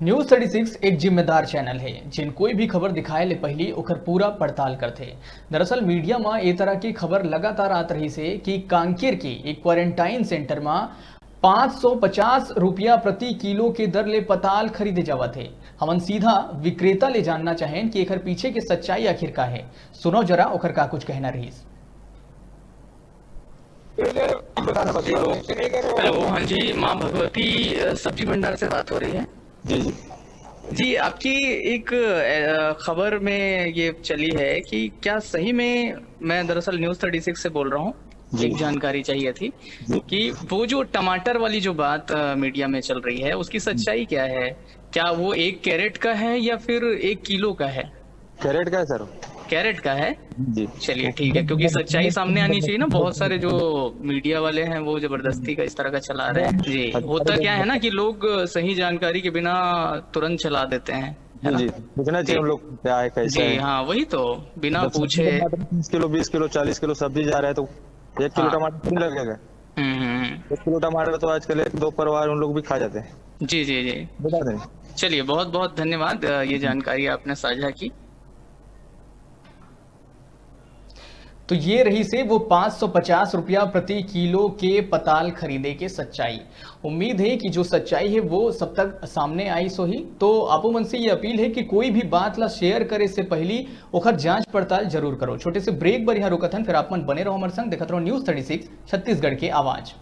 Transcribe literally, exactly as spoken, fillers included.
News thirty six एक जिम्मेदार channel हे, जेन कोई भी खबर दिखाए ले पहिली ओखर पूरा पड़ताल करथे। दरअसल मीडिया म ए तरह के खबर लगातार आत रहिस हे कि कांकेर के एक क्वारंटाइन सेंटर म पाँच सौ पचास रुपया प्रति किलो के दर ले पताल खरीदे जावत हे। हमन सीधा विक्रेता ले जानना चाहेन कि एखर पीछे के सच्चाई आखिर का हे। सुनो जरा ओखर का कुछ कहना रहिस। हेलो, हेलो, हाँ जी, माँ भगवती, अ, सब्जी भंडार से बात हो रही है। जी जी। जी, आपकी एक, अ, खबर में ये चली है कि क्या सही में, मैं दरअसल न्यूज़ थर्टी सिक्स से बोल रहा हूँ, जी। एक जानकारी चाहिए थी जी। कि वो जो टमाटर वाली जो बात, अ, मीडिया में चल रही है, उसकी सच्चाई क्या है? क्या वो एक कैरेट का है या फिर एक किलो का है? कैरेट का है सर। कैरेट का है? जी। चलिए, ठीक है, क्योंकि सच्चाई सामने आनी चाहिए ना। बहुत सारे जो मीडिया वाले हैं, वो जबरदस्ती का इस तरह का चला रहे हैं। जी, होता क्या है ना कि लोग सही जानकारी के बिना तुरंत चला देते हैं, है जी ना? जी। पूछना चाहिए हम लोग क्या है, कैसे जी है। हाँ, वही तो, बिना जब पूछे। टमाटर बीस किलो, बीस किलो, चालीस किलो सब्जी जा रहा है तो एक किलो हाँ। टमाटर नहीं लगेगा। हम्म हम्म, एक किलो टमाटर तो आजकल एक दो परिवार उन लोग भी खा जाते हैं। जी जी जी। बता दें। चलिए, बहुत बहुत धन्यवाद, अ, ये जानकारी आपने साझा की। तो ये रहिस हे वो पाँच सौ पचास रुपया प्रति किलो के पताल खरीदे के सच्चाई। उम्मीद हे कि जो सच्चाई हे वो सब तक सामने आइस होही। तो आपो मन से ये अपील हे कि कोई भी बात ला शेयर करे से पहिली ओखर जांच पड़ताल जरूर करो। छोटे से ब्रेक बर यहाँ रुकत हन, फिर आप मन बने रहो हमर संग, देखत रहो न्यूज़ थर्टी सिक्स छत्तीसगढ़ के आवाज।